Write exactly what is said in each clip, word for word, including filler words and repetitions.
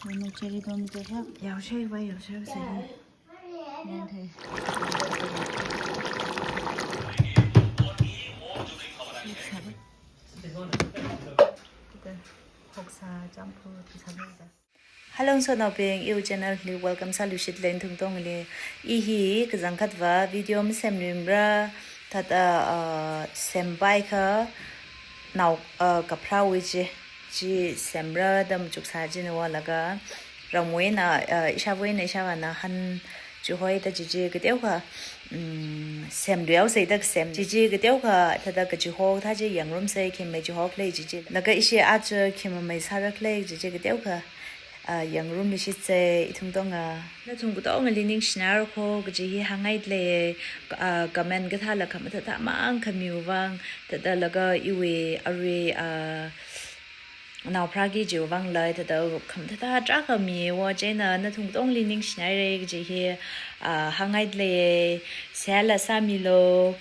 Mana cherry tomato ha. Yaoshai va, yaoshai va sai. Nang thei. Kita hoksa champu sāda. Hello, ngasotnaobing, iwui channel li welcome sāluishit lei nathum katongali. I hi kachangkhatva video masemluimara, thāda, uh, sempaikha nao, uh, kapharāwui chi, chi semra da machuksā china vālaga, ramwui eina, uh, ishāvā eina ishāvāna han chihoida chichi kateokha, mm, semluihaosei da kasem. Chichi kateokha thāda kachihok thā chi yangrumsei, khi mei chihok lei chichi. Laga ishi aja khi mamei sāra khalei chichi kateokha, ah, yangrumluishitsei ithum katonga. Nathum katongali ningshinara kho kaji hi hāngngaida lei, ah, comment kathāla khamathāthā mang khamiwui vang, thāda laga iwui arui, ah, naopharāki chiwui vangla thāda khamathāthā tarākha miya, chieina nathum katongali ningshinaira kaji hi, ah, hāngngaida lei, seihāla sāmilu,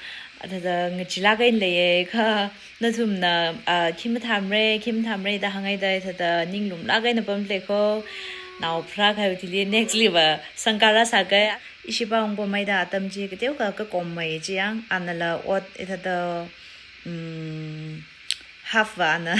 thāda ngacheelāk eina leiya kha, nathumna, ah, khi mathāmara, khi mathāmara da hāngngaida thāda ninglumlāk eina pamda lei kho, naopharā kahai thili next liva sangkara sākahai, ishi pa ungpameida atam chi kateokha kakommei chi yang, anala ot ithāda, mm, half va ana,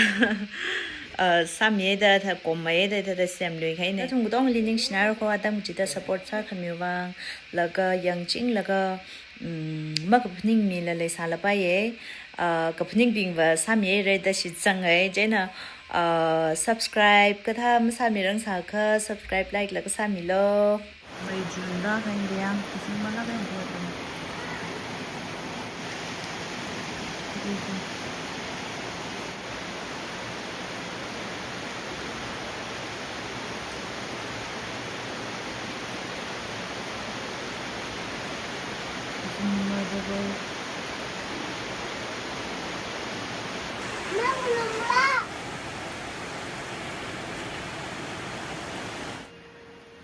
uh, sāmiya da thā kommeiya da thāda semluikahaina. Nathum katongali ningshinara kho atam kachida support sākhamiwui vang, laga yangchinglaga, mm, makaphaningmila leisālapaiya, uh, kaphaningbingva sāmihaira da shitsangai, chieina, uh, subscribe kathā masāmirangsākha subscribe, like laga sāmilu. Mei chunrākahai yang, kasing malāk kahai.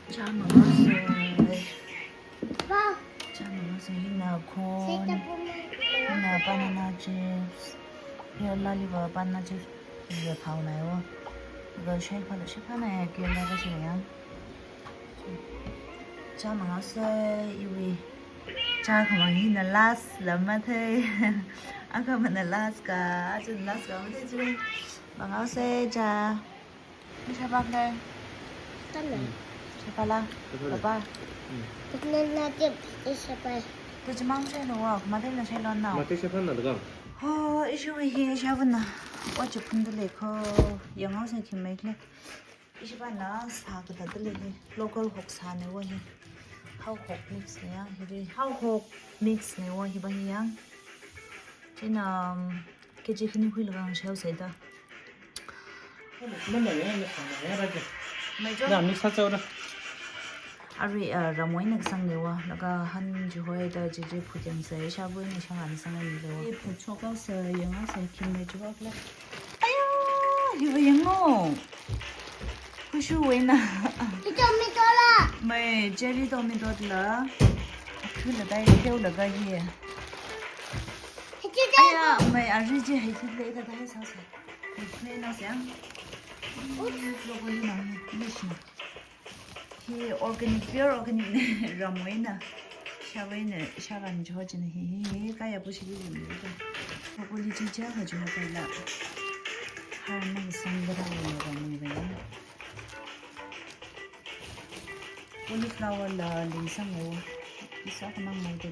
Chā mangāsei. Chā mangāsei, hina corn, hina banana chips, hila liva banana chips, hila phaonai wo. Ga shai phala, shai phala ya, kila ba shai ya. Chā mangāsei, iwui. Chā khamang hina last la mathei. Akhamana last ka, achun last ka mathei chire. Mangāsei, chā. Shapakle. Tana. Shapala. Shapala. Papa. Banana chip, shapai. Tu chimang shailu wa, mate la shailu nao. Mate shapana dagang. Ho, ishi hi shavana. Wa chipun da lei kho. Yanghaosei khi mei kle. Ishi pana sā kathāda lei hi. Local hoksāna wa hi. Hao hok mix na ya, hi. Hao hok mix na wa hi ba hi yang. Chieina, um, K G khani khuilaga shao sāda. Mana ya, mana ya, mana ya, raja. Mai jo. Na, mix sāchao ra. Arui, ah, ramwui eina kasangna wa, laga han chihoida chichi phut yangsei, ishāvā eina ishāvāna sanghaina wa. Hi phut chokhaosei, yanghaosei, khi mei chokla. Aya, hiva yango. Khushu wui eina. Hi tomato la. Mai, cherry tomato la. Khula dai, teolaga hi. Aya, mai, arui chi hai khit lei da, da hai sāsā. Hai khit lei na siang. Broccoli na, ni shi. Hi organic, pure organic na, ramwui eina. Ishāvā eina, ishāvāna chiho china hi, hi, hi, kaya pushi li li da. Broccoli chi chākha chiho kaila. Har mang sangda ramwui eina. Cauliflower la lingsang yo. Isa khamang mai de.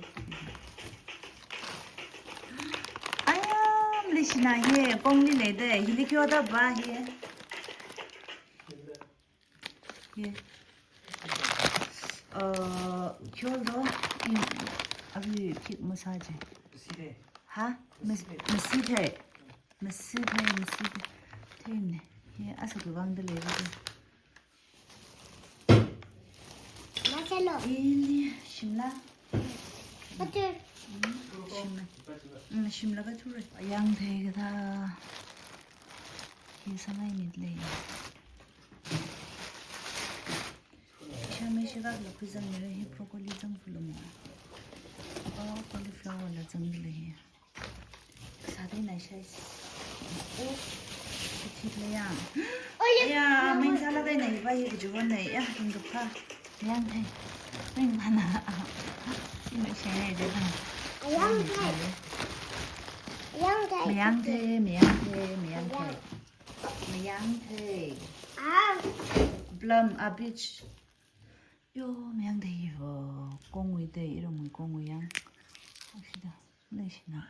Ayam lishina hi, kongli leida, hili kyo da ba hi. Hi. Uh, kyo do, in, abhi kik massage. Ha? Mas-, masih hai. Masih hai, masih hai. Thene. Hi, asa kibang da lei ba. Masalo. Ili, Shimla. Butter. Shimla. Mm, Shimla ka thura. Yang thei kathā. Hi sāngaimi lei. Shamei shivak la khuizang ni hi broccoli zang phulum. Oh, cauliflower la zang lei hi. Sāda nai shai. Oh. Thit lei ya. Oh, ya. Ya, main sala kai nai, bai, kajuwa nai, ya, tingkapha. Mayang thei. Ring mana. Ima shai nai de ba. Mayang thei. Mayang thei. Mayang thei, mayang thei, mayang thei. Mayang thei. Ah. Plum, a peach. Yo, mayang thei yo. Kongwui thei, irongwui kongwui yang. Ashida, leishina.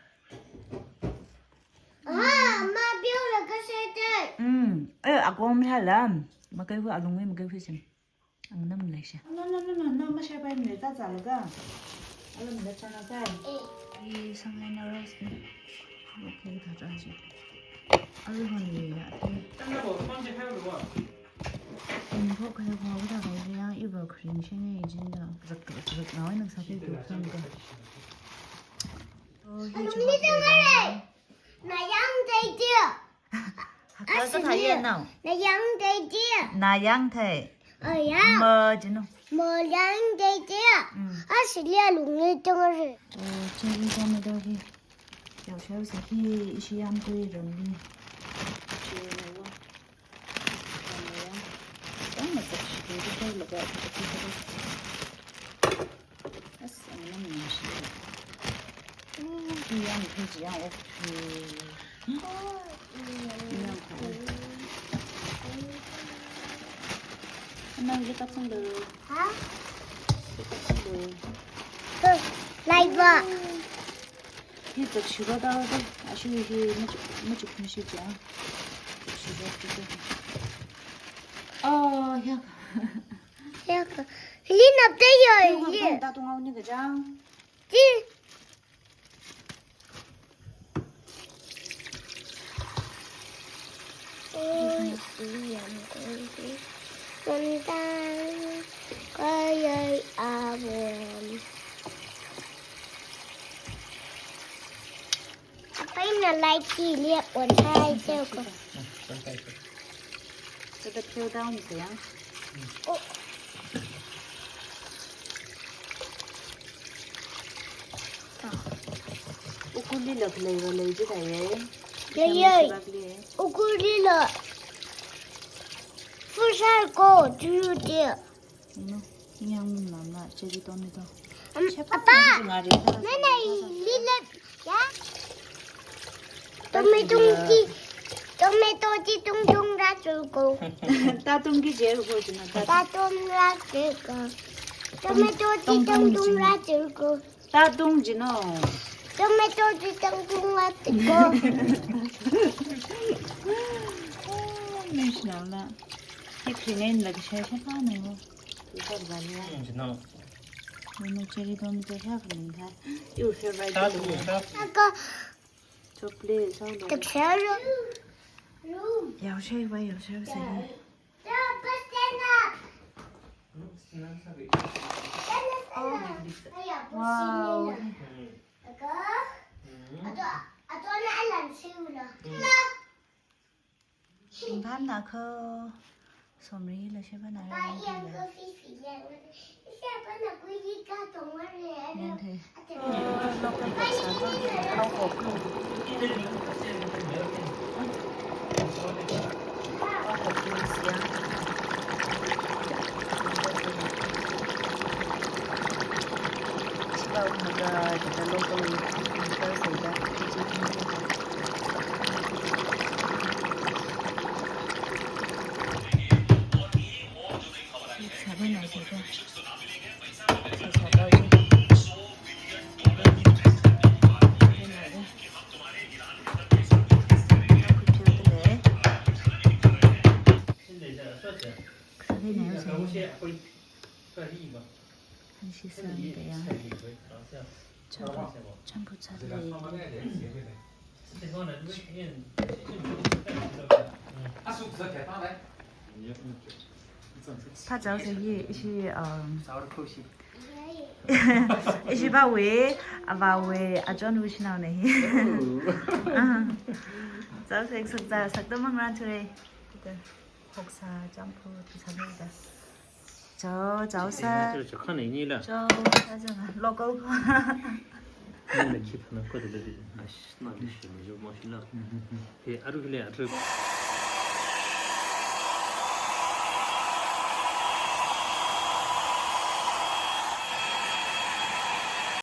Ah, ma biaola kasai thei. Mm. Eh, akong mi halam. Makai hu alungwui, makai hu sim. Ang nam leisha. No, no, no, no, no, mashai bai mi le ta za laga. Alam da chana kai. Eh. Sangai na rose ni. Okay, ta ta ji. Alu hon ye ya. Tanda bo, phone je khai bo. Inpho khai bo, da kai ya, iba kring shine ijin da. Rak, rak, rak, na wai nang sa ke du phone ka. Oh, hi. Alung ni tanga re. Mayang thei dia. Hakka kathā ya nao. Mayang thei dia. Mayang thei. Oh ya. Ma jino. Mayang thei dia. Mm. Ashili alung ni tanga re. Oh, cherry tomato hi. Yaoshao sa hi ishi yamtui ram hi. Chi na wa. Tang na sa shi de de la ga. As, ang nam nam shi. Oh, hi yang hi ji yang, oh. Yang ko. Anang ji tak sang de. Ha? Ji tak sang de. Tuh, lai ba. Hi tak shi ba da da. Ashi hi machuk, machuk ni shi ja. Tak shi ba da da. Oh, ya. Ya ka. Li nap de yo, li. Ta tung au ni ka jang. Ji. Oi, iyam koi. Montang koi oi abon. Apai na lai chi liak on hai seo ko. Kada peel down kaya. Oh. Ukuli lak lei wa lei ji da ye. Ye ye. Ukuli la. Fusar ko tu de. No, yang mama cherry tomato. Apa, nana lilep ya? Tomato ji, tomato ji tung tung ra chul ko. Ta tung ki jer ko jina ta. Ta tung ra chul ko. Tomato ji tung tung ra chul ko. Ta tung jino. Tomato ji tung tung ra chul ko. National na. Hi kringen la kishai shapa na wo. Ito bani ya. Jino. Mono cherry tomato hi kringen tha. Your favorite. Ta tung ta. Ako. Chocolate, chocolate. Tak sero. Yaoshai wa, yaoshai wa. Wow. Singpham na kho, somri la sheba na. Mayang thei. Local person, local. Local person, yeah. Chiba unaga, the local person, the Hanshi san kaya. Champu, champu chat lei. Pha chao sa hi, ishi, um, ishi bawui, avawui, achon wui shanao na hi. Ah. Chao sa, sak cha, sak to mang ran chure. Hoksa, champu, tu sa lei da. Chao, chao sa. Chao, chao, chao, khana ini la. Chao, chao, chao. Local ko. Nana khi phana ko de de. Ash, na ni shi ma jo ma shi la. He, aru le, aru.